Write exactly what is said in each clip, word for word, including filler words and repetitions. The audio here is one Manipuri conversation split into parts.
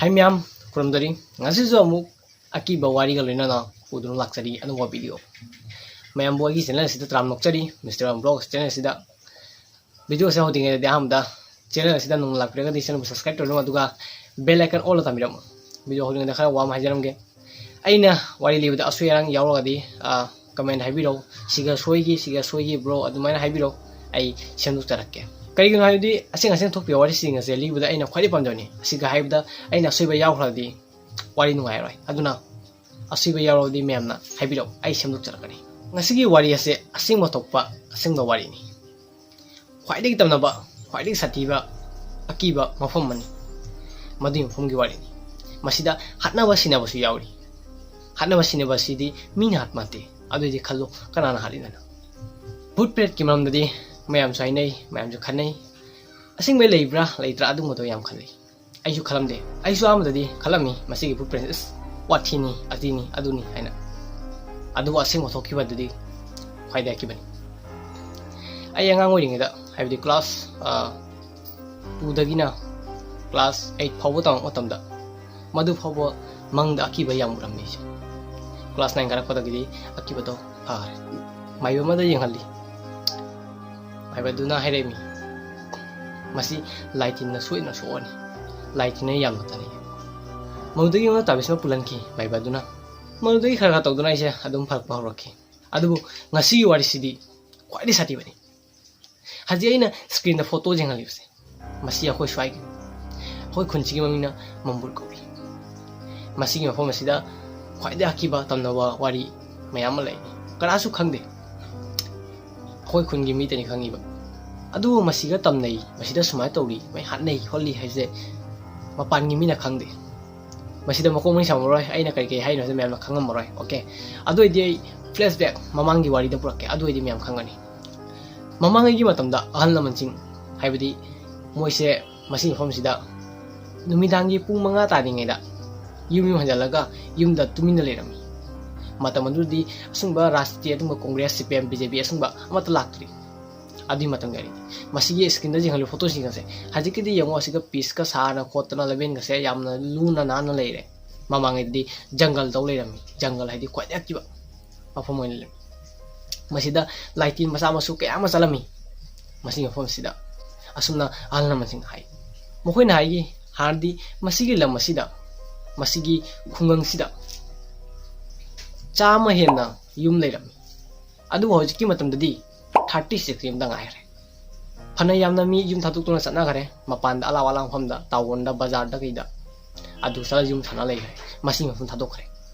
ꯍꯥꯏ ꯃꯌꯥꯝ, ꯈꯨꯔꯨꯝꯖꯔꯤ꯫ ꯉꯁꯤꯁꯨ ꯑꯃꯨꯛ ꯑꯀꯤꯕ ꯋꯥꯔꯤꯒ ꯂꯣꯏꯅꯅ ꯄꯨꯗꯨꯅ ꯂꯥꯛꯆꯔꯤ ꯑꯅꯧꯕ video꯫ ꯃꯌꯥꯝꯕꯨ ꯑꯩꯒꯤ channel ꯑꯁꯤꯗ ꯇꯔꯥꯝꯅ ꯑꯣꯛꯆꯔꯤ, Mister Vlog channel ꯑꯁꯤꯗ꯫ Video ꯑꯁꯤ ꯍꯧꯗ꯭ꯔꯤꯉꯩꯗꯗꯤ ꯑꯍꯥꯟꯕꯗ channel ꯑꯁꯤꯗ ꯅꯧꯅ ꯂꯥꯛꯄꯤꯔꯒꯗꯤ channel ꯕꯨ subscribe ꯇꯧꯕꯤꯔꯝꯃꯨ, ꯑꯗꯨꯒ bell icon all ꯇꯝꯕꯤꯔꯝꯃꯨ꯫ Video ꯍꯧꯗ꯭ꯔꯤꯉꯩꯗ ꯈꯔ ꯋꯥ ꯑꯃ ꯍꯥꯏꯖꯔꯝꯒꯦ꯫ ꯑꯩꯅ ꯋꯥꯔꯤ ꯂꯤꯕꯗ ꯑꯁꯣꯏ ꯑꯔꯥꯡ ꯌꯥꯎꯔꯒꯗꯤ, ꯑ, comment ꯍꯥꯏꯕꯤꯔꯛꯎ꯫ "ꯁꯤꯒ ꯁꯣꯏꯈꯤ, ꯁꯤꯒ ꯁꯣꯏꯈꯤ bro" ꯑꯗꯨꯃꯥꯏꯅ ꯍꯥꯏꯕꯤꯔꯛꯎ, ꯑꯩ ꯁꯦꯝꯗꯣꯛꯆꯔꯛꯀꯦ꯫ ꯀꯔꯤꯒꯤꯅꯣ ꯍꯥꯏꯕꯗꯤ ꯑꯁꯦꯡ ꯑꯁꯦꯡ ꯊꯣꯛꯄ ꯋꯥꯔꯤꯁꯤꯡ ꯑꯁꯦ ꯂꯤꯕꯗ ꯑꯩꯅ ꯈ꯭ꯋꯥꯏꯗꯒꯤ ꯄꯥꯝꯖꯕꯅꯤ꯫ ꯑꯁꯤꯒ ꯍꯥꯏꯕꯗ ꯑꯩꯅ ꯑꯁꯣꯏꯕ ꯌꯥꯎꯈ꯭ꯔꯗꯤ ꯋꯥꯔꯤ ꯅꯨꯡꯉꯥꯏꯔꯣꯏ꯫ ꯑꯗꯨꯅ ꯑꯁꯣꯏꯕ ꯌꯥꯎꯔꯕꯗꯤ ꯃꯌꯥꯝꯅ ꯍꯥꯏꯕꯤꯔꯛꯎ, ꯑꯩ ꯁꯦꯝꯗꯣꯛꯆꯔꯛꯀꯅꯤ꯫ ꯉꯁꯤꯒꯤ ꯋꯥꯔꯤ ꯑꯁꯦ ꯑꯁꯦꯡꯕ ꯊꯣꯛꯄ ꯑꯁꯦꯡꯕ ꯋꯥꯔꯤꯅꯤ꯫ ꯈ꯭ꯋꯥꯏꯗꯒꯤ ꯇꯝꯅꯕ, ꯈ꯭ꯋꯥꯏꯗꯒꯤ ꯁꯥꯊꯤꯕ, ꯑꯀꯤꯕ ꯃꯐꯝ ꯑꯃꯅꯤ꯫ ꯃꯗꯨꯒꯤ ꯃꯐꯝꯒꯤ ꯋꯥꯔꯤꯅꯤ꯫ ꯃꯁꯤꯗ ꯍꯥꯠꯅꯕ ꯁꯤꯅꯕꯁꯨ ꯌꯥꯎꯔꯤ꯫ ꯍꯥꯠꯅꯕ ꯁꯤꯅꯕꯁꯤꯗꯤ ꯃꯤꯅ ꯍꯥꯠꯄ ꯅꯠꯇꯦ꯫ ꯑꯗꯨꯏꯗꯤ ꯈꯜꯂꯨ, ꯀꯅꯥꯅ ꯍꯥꯠꯂꯤꯕꯅꯣ? ꯚꯨꯠ ꯄ꯭ꯔꯦꯠꯀꯤ ꯃꯔꯝꯗꯗꯤ ꯃꯌꯥꯝꯁꯨ ꯍꯥꯏꯅꯩ, ꯃꯌꯥꯝꯁꯨ ꯈꯟꯅꯩ꯫ ꯑꯁꯦꯡꯕꯩ ꯂꯩꯕ꯭ꯔꯥ ꯂꯩꯇ꯭ꯔꯥ ꯑꯗꯨꯒꯨꯝꯕꯗꯣ ꯌꯥꯝ ꯈꯜꯂꯤ꯫ ꯑꯩꯁꯨ ꯈꯜꯂꯝꯗꯦ꯫ ꯑꯩꯁꯨ ꯑꯍꯥꯟꯕꯗꯗꯤ ꯈꯜꯂꯝꯃꯤ, "ꯃꯁꯤꯒꯤ ꯚꯨꯠ ꯄ꯭ꯔꯦꯠ, ꯑꯁ, ꯋꯥꯊꯤꯅꯤ, ꯑꯗꯨꯅꯤ, ꯑꯗꯨꯅꯤ" ꯍꯥꯏꯅ꯫ ꯑꯗꯨꯕꯨ ꯑꯁꯦꯡꯕ ꯊꯣꯛꯈꯤꯕꯗꯨꯗꯤ ꯈ꯭ꯋꯥꯏꯗꯒꯤ ꯑꯀꯤꯕꯅꯤ꯫ ꯑꯩ ꯑꯉꯥꯡ ꯑꯣꯏꯔꯤꯉꯩꯗ, ꯍꯥꯏꯕꯗꯤ class, ꯑ, two ꯗꯒꯤꯅ class eight ꯐꯥꯎꯕ ꯇꯝꯃꯛꯄ ꯃꯇꯝꯗ, ꯃꯗꯨ ꯐꯥꯎꯕ ꯃꯪꯗ ꯑꯀꯤꯕ ꯌꯥꯝ ꯎꯔꯝꯃꯤ ꯑꯩꯁꯦ꯫ Class nine ꯀꯥꯔꯛꯄꯗꯒꯤꯗꯤ ꯑꯀꯤꯕꯗꯣ ꯐꯈ꯭ꯔꯦ꯫ ꯃꯥꯏꯕ ꯑꯃꯗ ꯌꯦꯡꯍꯜꯂꯤ꯫ ꯃꯥꯏꯕꯗꯨꯅ ꯍꯥꯏꯔꯛꯏ, "ꯃꯁꯤ ꯂꯥꯏ ꯇꯤꯟꯅ ꯁꯣꯏꯗꯅ ꯁꯣꯛꯑꯅꯤ꯫ ꯂꯥꯏ ꯇꯤꯟꯅ ꯌꯥꯝꯅ ꯇꯥꯅꯩ"꯫ ꯃꯗꯨꯗꯒꯤ ꯑꯩꯉꯣꯟꯗ ꯇꯥꯕꯤꯁ ꯑꯃ ꯄꯨꯜꯍꯟꯈꯤ ꯃꯥꯏꯕꯗꯨꯅ꯫ ꯃꯗꯨꯗꯒꯤ ꯈꯔ ꯈꯔ ꯇꯧꯗꯨꯅ ꯑꯩꯁꯦ ꯑꯗꯨꯝ ꯐꯔꯛꯄ ꯍꯧꯔꯛꯈꯤ꯫ ꯑꯗꯨꯕꯨ ꯉꯁꯤꯒꯤ ꯋꯥꯔꯤꯁꯤꯗꯤ ꯈ꯭ꯋꯥꯏꯗꯒꯤ ꯁꯥꯊꯤꯕꯅꯤ꯫ ꯍꯧꯖꯤꯛ ꯑꯩꯅ screen ꯗ photo ꯌꯦꯡꯍꯜꯂꯤꯕꯁꯦ, ꯃꯁꯤ ꯑꯩꯈꯣꯏ ꯁ꯭ꯋꯥꯏꯒꯤ, ꯑꯩꯈꯣꯏ ꯈꯨꯟꯁꯤꯒꯤ ꯃꯃꯤꯡꯅ ꯃꯝꯕꯨꯔ ꯀꯧꯏ꯫ ꯃꯁꯤꯒꯤ ꯃꯐꯝ ꯑꯁꯤꯗ ꯈ꯭ꯋꯥꯏꯗꯒꯤ ꯑꯀꯤꯕ ꯇꯝꯅꯕ ꯋꯥꯔꯤ ꯃꯌꯥꯝ ꯑꯃ ꯂꯩ꯫ ꯀꯅꯥꯁꯨ ꯈꯪꯗꯦ, ꯑꯩꯈꯣꯏ ꯈꯨꯟꯒꯤ ꯃꯤꯇꯅꯤ ꯈꯪꯉꯤꯕ꯫ ꯑꯗꯨꯕꯨ ꯃꯁꯤꯒ ꯇꯝꯅꯩ, ꯃꯁꯤꯗ ꯁꯨꯃꯥꯏꯅ ꯇꯧꯔꯤ, ꯃꯩ ꯍꯥꯠꯅꯩ ꯈꯣꯠꯂꯤ ꯍꯥꯏꯕꯁꯦ ꯃꯄꯥꯟꯒꯤ ꯃꯤꯅ ꯈꯪꯗꯦ꯫ ꯃꯁꯤꯗ ꯃꯀꯣꯛ ꯃꯩ ꯁꯥꯝꯃꯔꯣꯏ, ꯑꯩꯅ ꯀꯔꯤ ꯀꯔꯤ ꯍꯥꯏꯔꯤꯅꯣ ꯍꯥꯏꯕꯁꯦ ꯃꯌꯥꯝꯅ ꯈꯪꯉꯝꯃꯔꯣꯏ꯫ Okay, ꯑꯗꯨ ꯑꯣꯏꯗꯤ ꯑꯩ flashback ꯃꯃꯥꯡꯒꯤ ꯋꯥꯔꯤꯗ ꯄꯨꯔꯛꯀꯦ, ꯑꯗꯨ ꯑꯣꯏꯗꯤ ꯃꯌꯥꯝ ꯈꯪꯒꯅꯤ꯫ ꯃꯃꯥꯡꯉꯩꯒꯤ ꯃꯇꯝꯗ ꯑꯍꯜ ꯂꯃꯟꯁꯤꯡ, ꯍꯥꯏꯕꯗꯤ ꯃꯣꯏꯁꯦ ꯃꯁꯤꯒꯤ ꯃꯐꯝꯁꯤꯗ ꯅꯨꯃꯤꯗꯥꯡꯒꯤ ꯄꯨꯡ ꯃꯉꯥ ꯇꯥꯗ꯭ꯔꯤꯉꯩꯗ ꯌꯨꯝ ꯌꯨꯝ ꯍꯟꯖꯤꯜꯂꯒ ꯌꯨꯝꯗ ꯇꯨꯃꯤꯟꯅ ꯂꯩꯔꯝꯃꯤ꯫ ꯃꯇꯝ ꯑꯗꯨꯗꯤ ꯑꯁꯨꯝꯕ ꯔꯥꯖꯅꯤꯇꯤ, ꯑꯗꯨꯝꯕ ꯀꯣꯡꯒ꯭ꯔꯦꯁ, ꯁꯤ ꯄꯤ ꯑꯦꯝ, ꯕꯤ ꯖꯦ ꯄꯤ ꯑꯁꯨꯝꯕ ꯑꯃꯠꯇ ꯂꯥꯛꯇ꯭ꯔꯤ꯫ ꯑꯗꯨꯒꯤ ꯃꯇꯝꯒꯤ ꯋꯥꯔꯤꯅꯤ꯫ ꯃꯁꯤꯒꯤ screenꯗ ꯌꯦꯡꯍꯜꯂꯤꯕ photoꯁꯤꯡ ꯑꯁꯦ ꯍꯧꯖꯤꯛꯀꯤꯗꯤ ꯌꯦꯡꯉꯣ, ꯑꯁꯤꯒ pieceꯀ ꯁꯥꯅ ꯈꯣꯠꯇꯅ ꯂꯩꯕꯦꯟꯒꯁꯦ ꯌꯥꯝꯅ ꯂꯨꯅ ꯅꯥꯟꯅ ꯂꯩꯔꯦ꯫ ꯃꯃꯥꯡꯉꯩꯗꯗꯤ jungle ꯇꯧ ꯂꯩꯔꯝꯃꯤ꯫ Jungle ꯍꯥꯏꯗꯤ ꯈ꯭ꯋꯥꯏꯗꯒꯤ ꯑꯀꯤꯕ ꯃꯐꯝ ꯑꯣꯏꯅ ꯂꯩꯔꯝꯃꯤ꯫ ꯃꯁꯤꯗ ꯂꯥꯏꯇꯤꯟ ꯃꯆꯥ ꯃꯁꯨ ꯀꯌꯥ ꯑꯃ ꯆꯠꯂꯝꯃꯤ꯫ ꯃꯁꯤꯒꯤ ꯃꯐꯝꯁꯤꯗ ꯑꯁꯨꯝꯅ ꯑꯍꯜ ꯂꯃꯟꯁꯤꯡꯅ ꯍꯥꯏ꯫ ꯃꯈꯣꯏꯅ ꯍꯥꯏꯈꯤ, ꯍꯥꯟꯅꯗꯤ ꯃꯁꯤꯒꯤ ꯂꯝ ꯑꯁꯤꯗ, ꯃꯁꯤꯒꯤ ꯈꯨꯡꯒꯪꯁꯤꯗ ꯆꯥꯝꯃ ꯍꯦꯟꯅ ꯌꯨꯝ ꯂꯩꯔꯝꯃꯤ꯫ ꯑꯗꯨꯕꯨ ꯍꯧꯖꯤꯛꯀꯤ ꯃꯇꯝꯗꯗꯤ thirty six ꯑꯃꯇ ꯉꯥꯏꯈ꯭ꯔꯦ꯫ ꯐꯅ ꯌꯥꯝꯅ ꯃꯤ ꯌꯨꯝ ꯊꯥꯗꯣꯛꯇꯨꯅ ꯆꯠꯅꯈ꯭ꯔꯦ, ꯃꯄꯥꯟꯗ ꯑꯂꯥꯞ ꯑꯂꯥꯞ ꯃꯐꯝꯗ, townꯗ, ꯕꯖꯥꯔꯗ ꯀꯩꯗ, ꯑꯗꯨ ꯆꯠꯂ ꯌꯨꯝ ꯁꯥꯟꯅ ꯂꯩꯈ꯭ꯔꯦ꯫ ꯃꯁꯤꯒꯤ ꯃꯐꯝ ꯊꯥꯗꯣꯛꯈ꯭ꯔꯦ꯫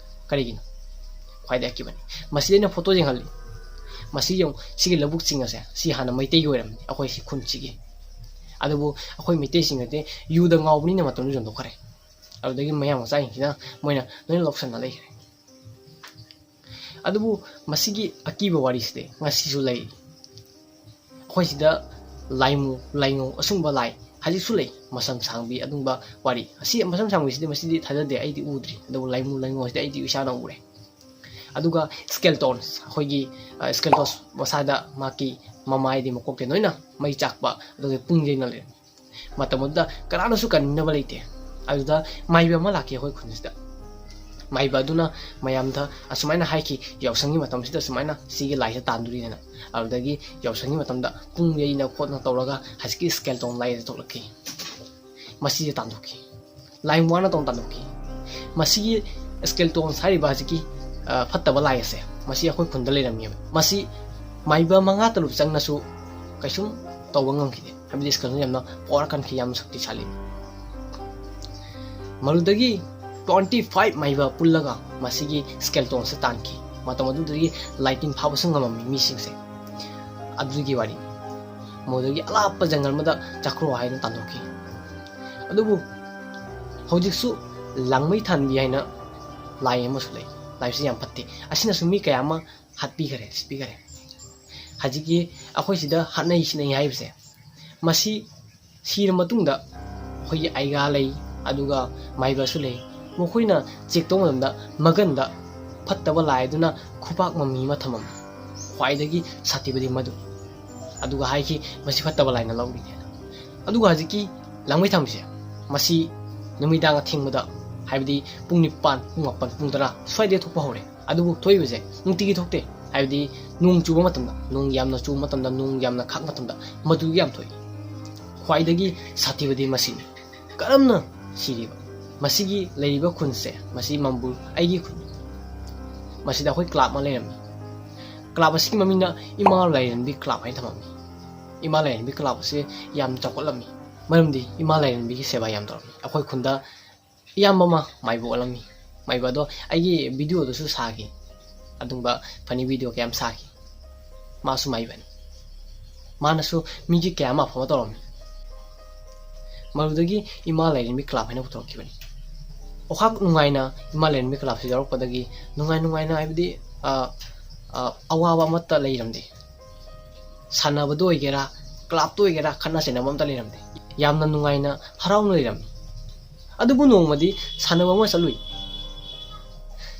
ꯀꯔꯤꯒꯤꯅꯣ? ꯈ꯭ꯋꯥꯏꯗꯒꯤ ꯑꯀꯤꯕꯅꯤ꯫ ꯃꯁꯤꯗ ꯑꯩꯅ photo ꯌꯦꯡꯍꯜꯂꯤ꯫ ꯃꯁꯤ ꯌꯦꯡꯉꯨ, ꯁꯤꯒꯤ ꯂꯧꯕꯨꯛꯁꯤꯡ ꯑꯁꯦ, ꯁꯤ ꯍꯥꯟꯅ ꯃꯩꯇꯩꯒꯤ ꯑꯣꯏꯔꯝꯃꯤ, ꯑꯩꯈꯣꯏ ꯁꯤ ꯈꯨꯟꯁꯤꯒꯤ꯫ ꯑꯗꯨꯕꯨ ꯑꯩꯈꯣꯏ ꯃꯩꯇꯩꯁꯤꯡ ꯑꯁꯦ ꯌꯨꯗ ꯉꯥꯎꯕꯅꯤꯅ ꯃꯇꯝꯗꯨ ꯌꯣꯟꯊꯣꯛꯈ꯭ꯔꯦ꯫ ꯑꯗꯨꯗꯒꯤ ꯃꯌꯥꯡ ꯃꯆꯥꯁꯤꯡꯁꯤꯅ ꯃꯣꯏꯅ ꯂꯣꯏꯅ ꯂꯧꯁꯟꯅ ꯂꯩꯈ꯭ꯔꯦ꯫ ꯑꯗꯨꯕꯨ ꯃꯁꯤꯒꯤ ꯑꯀꯤꯕ ꯋꯥꯔꯤꯁꯤꯗꯤ ꯉꯁꯤꯁꯨ ꯂꯩ꯫ ꯑꯩꯈꯣꯏ ꯁꯤꯗ ꯂꯥꯏꯃꯨ, ꯂꯥꯏꯉꯧ, ꯑꯁꯨꯝꯕ ꯂꯥꯏ ꯍꯧꯖꯤꯛꯁꯨ ꯂꯩ꯫ ꯃꯁꯝ ꯁꯥꯡꯕꯤ ꯑꯗꯨꯝꯕ ꯋꯥꯔꯤ꯫ ꯑꯁꯤ ꯃꯁꯝ ꯁꯥꯡꯕꯤꯁꯤꯗꯤ, ꯃꯁꯤꯗꯤ ꯊꯥꯖꯗꯦ, ꯑꯩꯗꯤ ꯎꯗ꯭ꯔꯤ꯫ ꯑꯗꯨꯕꯨ ꯂꯥꯏꯃꯨ, ꯂꯥꯏꯉꯧ ꯑꯁꯤꯗꯤ ꯑꯩꯗꯤ ꯏꯁꯥꯅ ꯎꯔꯦ꯫ ꯑꯗꯨꯒ skeletons, ꯑꯩꯈꯣꯏꯒꯤ, ꯑ, skeletons ꯃꯁꯥꯗ ꯃꯍꯥꯛꯀꯤ ꯃꯃꯥꯏꯗꯤ ꯃꯀꯣꯛꯇꯤ ꯂꯣꯏꯅ ꯃꯩ ꯆꯥꯛꯄ, ꯑꯗꯨꯒ ꯄꯨꯡ ꯌꯩꯅ ꯂꯩꯔꯝꯃꯤ꯫ ꯃꯇꯝ ꯑꯗꯨꯗ ꯀꯅꯥꯅꯁꯨ ꯀꯟꯕꯤꯅꯕ ꯂꯩꯇꯦ꯫ ꯑꯗꯨꯗ ꯃꯥꯏꯕ ꯑꯃ ꯂꯥꯛꯈꯤ ꯑꯩꯈꯣꯏ ꯈꯨꯟꯁꯤꯗ꯫ ꯃꯥꯏꯕ ꯑꯗꯨꯅ ꯃꯌꯥꯝꯗ ꯑꯁꯨꯃꯥꯏꯅ ꯍꯥꯏꯈꯤ, "ꯌꯥꯎꯁꯪꯒꯤ ꯃꯇꯝꯁꯤꯗ ꯁꯨꯃꯥꯏꯅ ꯁꯤꯒꯤ ꯂꯥꯏꯁꯦ ꯇꯥꯟꯗꯣꯔꯤꯅꯦꯅ"꯫ ꯑꯗꯨꯗꯒꯤ ꯌꯥꯎꯁꯪꯒꯤ ꯃꯇꯝꯗ ꯄꯨꯡ ꯌꯩꯅ ꯈꯣꯠꯅ ꯇꯧꯔꯒ ꯍꯧꯖꯤꯛꯀꯤ skeleton ꯂꯥꯏ ꯑꯗꯨ ꯊꯣꯛꯂꯛꯈꯤ꯫ ꯃꯁꯤꯁꯦ ꯇꯥꯟꯊꯣꯛꯈꯤ꯫ ꯂꯥꯏ ꯋꯥꯅ ꯇꯧꯅ ꯇꯥꯟꯊꯣꯛꯈꯤ꯫ ꯃꯁꯤꯒꯤ skeletons ꯍꯥꯏꯔꯤꯕ ꯍꯧꯖꯤꯛꯀꯤ, ꯑ, ꯐꯠꯇꯕ ꯂꯥꯏ ꯑꯁꯦ, ꯃꯁꯤ ꯑꯩꯈꯣꯏ ꯈꯨꯟꯗ ꯂꯩꯔꯝꯃꯦꯕ꯫ ꯃꯁꯤ ꯃꯥꯏꯕ ꯃꯉꯥ ꯇꯔꯨꯛ ꯆꯪꯅꯁꯨ ꯀꯩꯁꯨꯝ ꯇꯧꯕ ꯉꯝꯈꯤꯗꯦ꯫ ꯍꯥꯏꯕꯗꯤ skeleton ꯌꯥꯝꯅ power ꯀꯟꯈꯤ, ꯌꯥꯝꯅ ꯁꯛꯇꯤꯁꯥꯂꯤ꯫ ꯃꯗꯨꯗꯒꯤ twenty five ꯃꯥꯏꯕ ꯄꯨꯜꯂꯒ ꯃꯁꯤꯒꯤ skeletons ꯇꯥꯟꯈꯤ꯫ ꯃꯇꯝ ꯑꯗꯨꯗꯗꯤ ꯂꯥꯏꯇꯤꯟ ꯐꯥꯕꯁꯨ ꯉꯝꯃꯝꯃꯤ ꯃꯤꯁꯤꯡꯁꯦ꯫ ꯑꯗꯨꯒꯤ ꯋꯥꯔꯤꯅꯤ꯫ ꯃꯗꯨꯗꯒꯤ ꯑꯂꯥꯞꯄ ꯖꯪꯒꯜ ꯑꯃꯗ ꯆꯈ꯭ꯔꯣ ꯍꯥꯏꯅ ꯇꯥꯟꯊꯣꯛꯈꯤ꯫ ꯑꯗꯨꯕꯨ ꯍꯧꯖꯤꯛꯁꯨ ꯂꯥꯡꯃꯩ ꯊꯥꯟꯕꯤ ꯍꯥꯏꯅ ꯂꯥꯏ ꯑꯃꯁꯨ ꯂꯩ꯫ ꯂꯥꯏꯁꯤ ꯌꯥꯝ ꯐꯠꯇꯦ꯫ ꯑꯁꯤꯅꯁꯨ ꯃꯤ ꯀꯌꯥ ꯑꯃ ꯍꯥꯠꯄꯤꯈꯔꯦ, ꯁꯤꯕꯤꯈꯔꯦ꯫ ꯍꯧꯖꯤꯛꯀꯤ ꯑꯩꯈꯣꯏ ꯁꯤꯗ ꯍꯥꯠꯅꯩ ꯁꯤꯅꯩ ꯍꯥꯏꯕꯁꯦ, ꯃꯁꯤ ꯁꯤꯔ ꯃꯇꯨꯡꯗ ꯑꯩꯈꯣꯏꯒꯤ ꯑꯩꯒꯥ ꯂꯩ, ꯑꯗꯨꯒ ꯃꯥꯏꯕꯁꯨ ꯂꯩ꯫ ꯃꯈꯣꯏꯅ check ꯇꯧꯕ ꯃꯇꯝꯗ ꯃꯒꯟꯗ ꯐꯠꯇꯕ ꯂꯥꯏ ꯑꯗꯨꯅ ꯈꯨꯄꯥꯛ ꯃꯃꯤ ꯑꯃ ꯊꯝꯃꯝꯃꯤ꯫ ꯈ꯭ꯋꯥꯏꯗꯒꯤ ꯁꯥꯊꯤꯕꯗꯤ ꯃꯗꯨ꯫ ꯑꯗꯨꯒ ꯍꯥꯏꯈꯤ, "ꯃꯁꯤ ꯐꯠꯇꯕ ꯂꯥꯏꯅ ꯂꯧꯔꯤꯅꯦꯅ"꯫ ꯑꯗꯨꯒ ꯍꯧꯖꯤꯛꯀꯤ ꯂꯥꯡꯃꯩ ꯊꯥꯡꯕꯁꯦ, ꯃꯁꯤ ꯅꯨꯃꯤꯗꯥꯡ ꯑꯊꯦꯡꯕꯗ, ꯍꯥꯏꯕꯗꯤ ꯄꯨꯡ ꯅꯤꯄꯥꯟ, ꯄꯨꯡ ꯃꯥꯄꯟ, ꯄꯨꯡ ꯇꯔꯥ ꯁ꯭ꯋꯥꯏꯗꯩ ꯊꯣꯛꯄ ꯍꯧꯔꯦ꯫ ꯑꯗꯨꯕꯨ ꯊꯣꯛꯏꯕꯁꯦ ꯅꯨꯡꯇꯤꯒꯤ ꯊꯣꯛꯇꯦ, ꯍꯥꯏꯕꯗꯤ ꯅꯣꯡ ꯆꯨꯕ ꯃꯇꯝꯗ, ꯅꯣꯡ ꯌꯥꯝꯅ ꯆꯨꯕ ꯃꯇꯝꯗ, ꯅꯣꯡ ꯌꯥꯝꯅ ꯈꯥꯛꯄ ꯃꯇꯝꯗ ꯃꯗꯨꯒꯤ ꯌꯥꯝ ꯊꯣꯛꯏ꯫ ꯈ꯭ꯋꯥꯏꯗꯒꯤ ꯁꯥꯊꯤꯕꯗꯤ ꯃꯁꯤꯅꯤ꯫ ꯀꯔꯝꯅ ꯁꯤꯔꯤꯕ? ꯃꯁꯤꯒꯤ ꯂꯩꯔꯤꯕ ꯈꯨꯟꯁꯦ, ꯃꯁꯤ ꯃꯝꯕꯨꯜ, ꯑꯩꯒꯤ ꯈꯨꯟ꯫ ꯃꯁꯤꯗ ꯑꯩꯈꯣꯏ club ꯑꯃ ꯂꯩꯔꯝꯃꯤ꯫ Club ꯑꯁꯤꯒꯤ ꯃꯃꯤꯡꯅ ꯏꯃꯥ ꯂꯥꯏꯔꯦꯝꯕꯤ club ꯍꯥꯏꯅ ꯊꯝꯃꯝꯃꯤ꯫ ꯏꯃꯥ ꯂꯥꯏꯔꯦꯝꯕꯤ club ꯑꯁꯤ ꯌꯥꯝ ꯆꯥꯎꯈꯠꯂꯝꯃꯤ, ꯃꯔꯝꯗꯤ ꯏꯃꯥ ꯂꯥꯏꯔꯦꯝꯕꯤꯒꯤ ꯁꯦꯕꯥ ꯌꯥꯝ ꯇꯧꯔꯝꯃꯤ꯫ ꯑꯩꯈꯣꯏ ꯈꯨꯟꯗ ꯏꯌꯥꯝꯕ ꯑꯃ ꯃꯥꯏꯕ ꯑꯣꯜꯂꯝꯃꯤ꯫ ꯃꯥꯏꯕ ꯑꯗꯣ ꯑꯩꯒꯤ videoꯗꯁꯨ ꯁꯥꯈꯤ, ꯑꯗꯨꯒꯨꯝꯕ funny video ꯀꯌꯥ ꯑꯃ ꯁꯥꯈꯤ꯫ ꯃꯥꯁꯨ ꯃꯥꯏꯕꯅꯤ꯫ ꯃꯥꯅꯁꯨ ꯃꯤꯒꯤ ꯀꯌꯥ ꯑꯃ ꯑꯐꯕ ꯇꯧꯔꯝꯃꯤ꯫ ꯃꯗꯨꯗꯒꯤ ꯏꯃꯥ ꯂꯥꯏꯔꯦꯝꯕꯤ club ꯍꯥꯏꯅ ꯄꯨꯊꯣꯔꯛꯈꯤꯕꯅꯤ꯫ ꯑꯣꯈꯥꯛ ꯅꯨꯡꯉꯥꯏꯅ ꯏꯃꯥ ꯂꯥꯏꯔꯦꯝꯕꯤ clubꯁꯤ ꯌꯥꯎꯔꯛꯄꯗꯒꯤ ꯅꯨꯡꯉꯥꯏ ꯅꯨꯡꯉꯥꯏꯅ, ꯍꯥꯏꯕꯗꯤ, ꯑ, ꯑ, ꯑꯋꯥꯕ ꯑꯃꯠꯇ ꯂꯩꯔꯝꯗꯦ꯫ ꯁꯥꯟꯅꯕꯗ ꯑꯣꯏꯒꯦꯔꯥ, clubꯇ ꯑꯣꯏꯒꯦꯔꯥ, ꯈꯠꯅ ꯆꯩꯅꯕ ꯑꯝꯇ ꯂꯩꯔꯝꯗꯦ꯫ ꯌꯥꯝꯅ ꯅꯨꯡꯉꯥꯏꯅ, ꯍꯔꯥꯎꯅ ꯂꯩꯔꯝꯃꯤ꯫ ꯑꯗꯨꯕꯨ ꯅꯣꯡꯃꯗꯤ ꯁꯥꯟꯅꯕ ꯑꯃ ꯆꯠꯂꯨꯏ꯫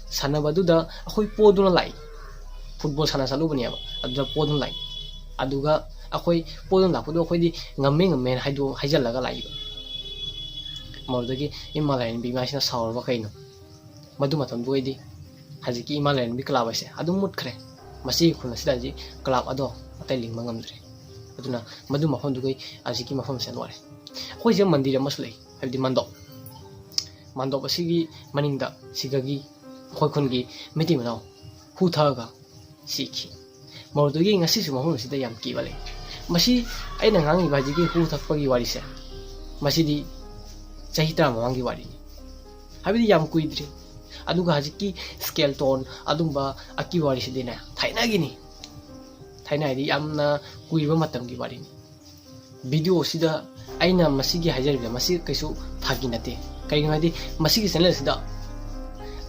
ꯁꯥꯟꯅꯕꯗꯨꯗ ꯑꯩꯈꯣꯏ ꯄꯣꯗꯨꯅ ꯂꯥꯛꯏ꯫ Football ꯁꯥꯟꯅ ꯆꯠꯂꯨꯕꯅꯦꯕ, ꯑꯗꯨꯗ ꯄꯣꯗꯨꯅ ꯂꯥꯛꯏ꯫ ꯑꯗꯨꯒ ꯑꯩꯈꯣꯏ ꯄꯣꯗꯨꯅ ꯂꯥꯛꯄꯗꯣ ꯑꯩꯈꯣꯏꯗꯤ ꯉꯝꯃꯦ ꯉꯝꯃꯦꯅ ꯍꯥꯏꯗꯣ-, ꯍꯥꯏꯖꯜꯂꯒ ꯂꯥꯛꯏꯕ꯫ ꯃꯗꯨꯗꯒꯤ ꯏꯃꯥ ꯂꯥꯏꯔꯦꯝꯕꯤ ꯏꯃꯥꯁꯤꯅ ꯁꯥꯎꯔꯕ ꯀꯩꯅꯣ? ꯃꯗꯨ ꯃꯇꯝꯗꯨ ꯑꯣꯏꯗꯤ ꯍꯧꯖꯤꯛꯀꯤ ꯏꯃꯥ ꯂꯥꯏꯔꯦꯝꯕꯤ club ꯍꯥꯏꯁꯦ ꯑꯗꯨꯝ ꯃꯨꯠꯈ꯭ꯔꯦ꯫ ꯃꯁꯤꯒꯤ ꯈꯨꯟ ꯑꯁꯤꯗ ꯍꯧꯖꯤꯛ club ꯑꯗꯣ ꯑꯇꯩ ꯂꯤꯡꯕ ꯉꯝꯗ꯭ꯔꯦ꯫ ꯑꯗꯨꯅ ꯃꯗꯨ ꯃꯐꯝꯗꯨꯒꯤ ꯍꯧꯖꯤꯛꯀꯤ ꯃꯐꯝꯁꯦ ꯂꯣꯏꯔꯦ꯫ ꯑꯩꯈꯣꯏꯁꯤꯗ ꯃꯟꯗꯤꯔ ꯑꯃꯁꯨ ꯂꯩ, ꯍꯥꯏꯕꯗꯤ ꯃꯟꯗꯣꯞ꯫ ꯃꯟꯗꯣꯞ ꯑꯁꯤꯒꯤ ꯃꯅꯤꯡꯗ ꯁꯤꯒꯒꯤ ꯑꯩꯈꯣꯏ ꯈꯨꯟꯒꯤ ꯃꯩꯇꯩ ꯃꯅꯥꯎ ꯍꯨ ꯊꯛꯑꯒ ꯁꯤꯈꯤ꯫ ꯃꯗꯨꯗꯒꯤ ꯉꯁꯤꯁꯨ ꯃꯐꯝ ꯑꯁꯤꯗ ꯌꯥꯝ ꯀꯤꯕ ꯂꯩ꯫ ꯃꯁꯤ ꯑꯩꯅ ꯉꯥꯡꯉꯤꯕ ꯍꯧꯖꯤꯛꯀꯤ ꯍꯨ ꯊꯛꯄꯒꯤ ꯋꯥꯔꯤꯁꯦ, ꯃꯁꯤꯗꯤ ꯆꯍꯤ ꯇꯔꯥ ꯃꯃꯥꯡꯒꯤ ꯋꯥꯔꯤꯅꯤ, ꯍꯥꯏꯕꯗꯤ ꯌꯥꯝ ꯀꯨꯏꯗ꯭ꯔꯤ꯫ ꯑꯗꯨꯒ ꯍꯧꯖꯤꯛꯀꯤ skeleton ꯑꯗꯨꯝꯕ ꯑꯀꯤꯕ ꯋꯥꯔꯤꯁꯤꯗꯤꯅꯦ, ꯊꯥꯏꯅꯒꯤꯅꯤ꯫ ꯊꯥꯏꯅ ꯍꯥꯏꯗꯤ ꯌꯥꯝꯅ ꯀꯨꯏꯔꯕ ꯃꯇꯝꯒꯤ ꯋꯥꯔꯤꯅꯤ꯫ Videoꯁꯤꯗ ꯑꯩꯅ ꯃꯁꯤꯒꯤ ꯍꯥꯏꯖꯔꯤꯕ ꯃꯁꯤ ꯀꯩꯁꯨ ꯐꯥꯒꯤ ꯅꯠꯇꯦ꯫ ꯀꯩꯒꯤꯅꯣ ꯍꯥꯏꯗꯤ ꯃꯁꯤꯒꯤ channelꯁꯤꯗ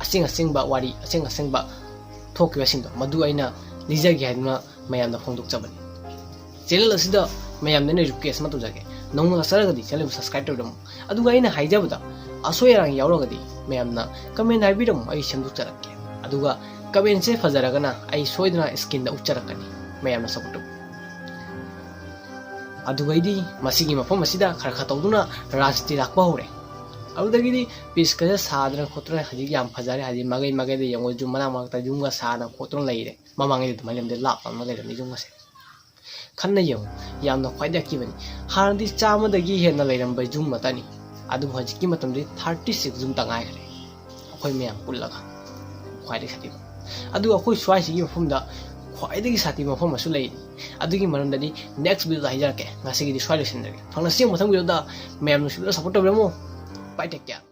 ꯑꯁꯦꯡ ꯑꯁꯦꯡꯕ ꯋꯥꯔꯤ, ꯑꯁꯦꯡ ꯑꯁꯦꯡꯕ ꯊꯣꯛꯈꯤꯕꯁꯤꯡꯗꯣ ꯃꯗꯨ ꯑꯩꯅ ꯂꯤꯖꯒꯦ ꯍꯥꯏꯗꯨꯅ ꯃꯌꯥꯝꯗ ꯐꯣꯡꯗꯣꯛꯆꯕꯅꯤ꯫ Channel ꯑꯁꯤꯗ ꯃꯌꯥꯝꯗ ꯑꯩꯅ request ꯑꯃ ꯇꯧꯖꯒꯦ, ꯅꯧꯅ ꯂꯥꯛꯆꯔꯒꯗꯤ channelꯕꯨ subscribe ꯇꯧꯕꯤꯔꯝꯃꯨ꯫ ꯑꯗꯨꯒ ꯑꯩꯅ ꯍꯥꯏꯖꯕꯗ ꯑꯁꯣꯏ ꯑꯔꯥꯡ ꯌꯥꯎꯔꯒꯗꯤ ꯃꯌꯥꯝꯅ comment ꯍꯥꯏꯕꯤꯔꯝꯃꯨ, ꯑꯩ ꯁꯦꯝꯗꯣꯛꯆꯔꯛꯀꯦ꯫ ꯑꯗꯨꯒ commentꯁꯦ ꯐꯖꯔꯒꯅ ꯑꯩ ꯁꯣꯏꯗꯅ screenꯗ ꯎꯠꯆꯔꯛꯀꯅꯤ꯫ ꯃꯌꯥꯝꯅ support ꯇꯧꯕꯤꯌꯨ꯫ ꯑꯗꯨꯒꯩꯗꯤ ꯃꯁꯤꯒꯤ ꯃꯐꯝ ꯑꯁꯤꯗ ꯈꯔ ꯈꯔ ꯇꯧꯗꯨꯅ ꯔꯥꯖꯅꯤꯇꯤ ꯂꯥꯛꯄ ꯍꯧꯔꯦ꯫ ꯑꯗꯨꯗꯒꯤꯗꯤ ꯄꯤꯁꯀꯁꯦ ꯁꯥꯗꯅ ꯈꯣꯠꯇꯅ ꯍꯧꯖꯤꯛ ꯌꯥꯝ ꯐꯖꯔꯦ꯫ ꯍꯧꯖꯤꯛ ꯃꯥꯏꯀꯩ ꯃꯥꯏꯀꯩꯗ ꯌꯦꯡꯉꯣ, ꯌꯨꯝ ꯃꯅꯥꯛ ꯃꯅꯥꯛꯇ ꯌꯨꯝꯒ ꯁꯥꯗꯅ ꯈꯣꯠꯇꯅ ꯂꯩꯔꯦ꯫ ꯃꯃꯥꯡꯉꯩꯗꯤ ꯑꯗꯨꯃꯥꯏꯅ ꯂꯩꯔꯝꯗꯦ, ꯂꯥꯞꯅ ꯂꯩꯔꯝꯃꯤ ꯌꯨꯝꯒꯁꯦ꯫ ꯈꯟꯅ ꯌꯦꯡꯉꯨ, ꯌꯥꯝꯅ ꯈ꯭ꯋꯥꯏꯗꯒꯤ ꯑꯀꯤꯕꯅꯤ꯫ ꯍꯥꯟꯅꯗꯤ ꯆꯥꯝꯃꯗꯒꯤ ꯍꯦꯟꯅ ꯂꯩꯔꯝꯕ ꯌꯨꯝ ꯉꯥꯛꯇꯅꯤ, ꯑꯗꯨꯕꯨ ꯍꯧꯖꯤꯛꯀꯤ ꯃꯇꯝꯗꯗꯤ ꯊꯥꯔꯇꯤ ꯁꯤꯛꯁ ꯌꯨꯝꯇ ꯉꯥꯏꯈ꯭ꯔꯦ꯫ ꯑꯩꯈꯣꯏ ꯃꯌꯥꯝ ꯄꯨꯜꯂꯒ ꯈ꯭ꯋꯥꯏꯗꯒꯤ ꯁꯥꯊꯤꯕ꯫ ꯑꯗꯨ ꯑꯩꯈꯣꯏ ꯁ꯭ꯋꯥꯏꯁꯤꯒꯤ ꯃꯐꯝꯗ ꯈ꯭ꯋꯥꯏꯗꯒꯤ ꯁꯥꯊꯤꯕ ꯃꯐꯝ ꯑꯃꯁꯨ ꯂꯩ꯫ ꯑꯗꯨꯒꯤ ꯃꯔꯝꯗꯗꯤ next video ꯗ ꯍꯥꯏꯖꯔꯛꯀꯦ꯫ ꯉꯁꯤꯒꯤꯗꯤ ꯁ꯭ꯋꯥꯏ ꯂꯣꯏꯁꯤꯟꯖꯔꯒꯦ꯫ ꯐꯪꯂꯁꯤ ꯃꯊꯪ video ꯗ꯫ ꯃꯌꯥꯝ ꯅꯨꯡꯁꯤꯕꯤꯗꯨꯅ support ꯇꯧꯕꯤꯔꯝꯃꯨ꯫ Bye, take care꯫